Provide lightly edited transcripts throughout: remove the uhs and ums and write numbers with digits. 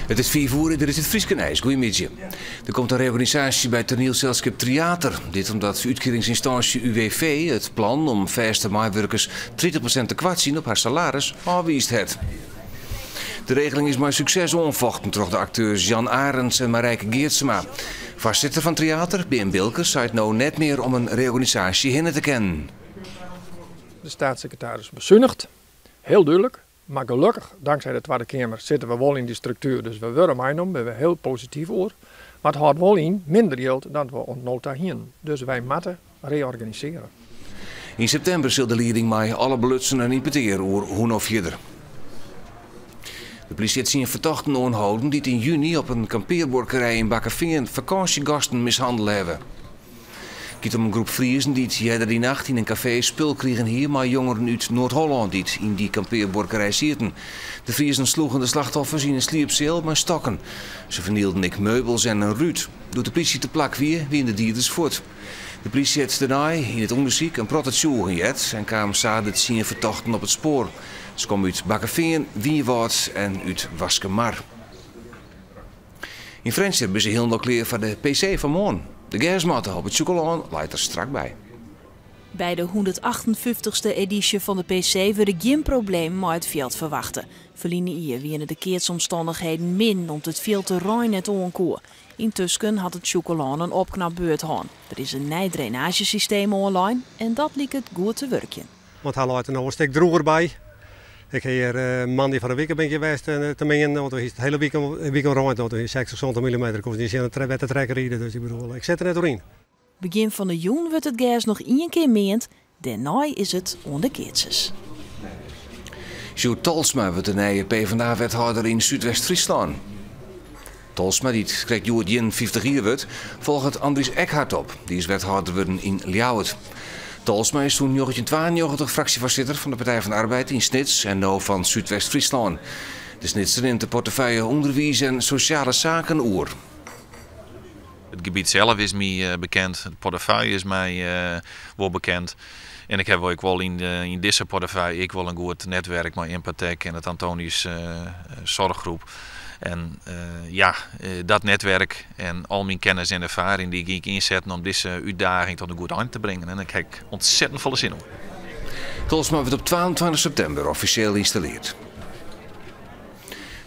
It is fiif oere, dit is it Fryske nijs. Goeiemiddei. Der komt in reorganisaasje by toanielselskip Tryater. Dit omdat útkearingsynstânsje UWV it plan om fêste meiwurkers 30% te koartsjen op har salaris ôfwiisd hat. De regeling is mei sukses oanfochten troch de akteurs Jan Arendz en Marijke Geertsema. Foarsitter fan Tryater, Bearn Bilker, seit no net mear om in reorganisaasje hinne te kinnen. De steatssekretaris besuniget, hiel dúdlik. Mar gelokkich, tanksij de Twadde Keamer, sitte we wol yn dy struktuer, dus we wurde meinommen, binne we hiel posityf oer. Mar it hâldt wol yn minder jild dan we oant no ta hienen. Dus wy moatte reorganisearje. Yn septimber sil de lieding mei alle belutsenen yn petear oer hoe no fierder. De plysje hat tsien fertochten oanholden dy't yn juny op in kampearbuorkerij yn Bakkefean fakânsjegasten mishannele hawwe. It giet om in groep Friezen dy't earder dy nacht yn in kafee spul krigen hie mei jongeren út Noard-Hollân dy't yn dy kampearbuorkerij sieten. De Friezen sloegen de slachtoffers yn in sliepseal mei stokken. Se fernielden ek meubels en in rút. Doe't de plysje te plak wie, wiene de dieders fuort. De plysje hat dêrnei yn it ûndersyk in protte tsjûgen heard en kaam sa de tsien fertochten op it spoar. Se komme út Bakkefean, Wynjewâld en út Waskemar. Yn Frjentsjer binne se hielendal klear foar de PC fan moarn. De gersmatte op it Sjûkelân leit der strak by. By de hûndertachtenfyftichste edysje fan de PC wurde gjin problemen mei it fjild ferwachte. Ferline jier wiene de keatsomstannichheden min om't it fjild de rein net oan koe. Yntusken hat it Sjûkelân in opknapbeurt hân. Der is in nij drainaazjesysteem oanlein en dat liket goed te wurkjen. Want hy leit der no in stik drûger by. Ik ha hjir moandei fan de wike bin ik hjir west te meanen, want it hiele wike reind, want it 60, 70 millimeter, koest net sjen wêr't de trekker ride, dus ik bedoel, ik sit der net oer yn. Begjin fan de jûn wurdt it gers noch ien kear meand, dêrnei is it oan de keatsers. Sjoerd Tolsma wurdt de nije PvdA-wethâlder yn Súdwest-Fryslân. Tolsma, dy't krekt hjoed 51 jier wurdt, folget Andries Ekhart op. Dy is wethâlder wurden yn Ljouwert. Tolsma is sûnt 1992 fraksjefoarsitter fan de Partij van de Arbeid yn Snits en no fan Súdwest-Fryslân. De Snitser nimt de portefeuille ûnderwiis en sosjale saken oer. It gebiet sels is my bekend, de portefeuille is my wol bekend. En ik haw ek wol yn dizze portefeuille ek wol in goed netwerk mei Empatec en it Antonius Zorggroep. En ja, dat netwerk en al myn kennis en erfaring dy gean ik ynsetten om dizze útdaging tot in goed ein te bringen. En ik ha ontzettend folle sin oan. Tolsma wurdt op 22 septimber offisjeel ynstalleard.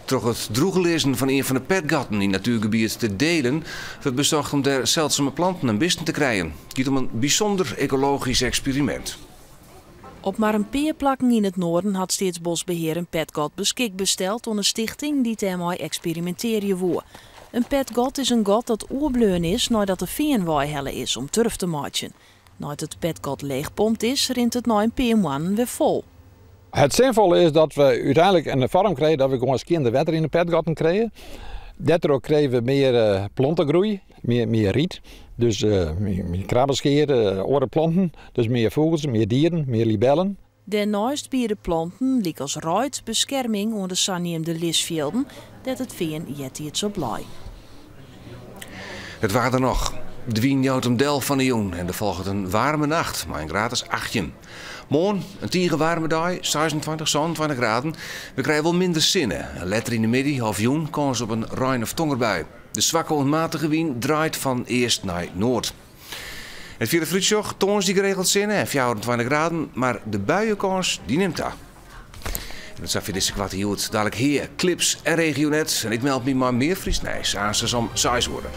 Troch it drûchlizzen fan ien fan de petgatten yn natuergebiet De Deelen wurdt besocht om dêr seldsume planten en bisten te krijen. It giet om in bysûnder ekologysk eksperimint. Op mar in pear plakken yn it noarden hat Steatsboskbehear in petgat beskikber steld oan in stichting dy't dêrmei eksperimintearje woe. In petgat is in gat dat oerbleaun is neidat de fean weihelle is om turf te meitsjen. Nei't it petgat leechpompt is, rint it nei in pear moannen wer fol. Het zinvolle is dat we úteinlik in foarm krije dat we gewoan skjinner wetter yn de petgatten krije. Dêrtroch krije we mear plantegroei, mear riet. Dus mear krabbeskear, oare planten. Dus mear fûgels, mear dieren, mear libellen. Dêrneist biede planten, lykas reid, beskerming oan de saneamde lisfjilden, dêr't it fean eartiids op lei. It waar dan noch. De wyn jout him del fan 'e jûn en der folget in waarme nacht mei in graad as 18. Moarn in tige waarme dei, 26, 27 graden. We krije wol minder sinne. Letter yn de middei of jûn kâns op in rein of tongerbui. De swakke oant matige wyn draait fan east nei noard. It fierdere foarútsjoch, tongersdei geregeld sinne en 24 graden, mar de buiekâns dy nimt ta. En dat safier dizze koarte Hjoed. Dalik Hea, Clips en Regionet. En ik meld my mei mear Frysk nijs aansens om 6 oere.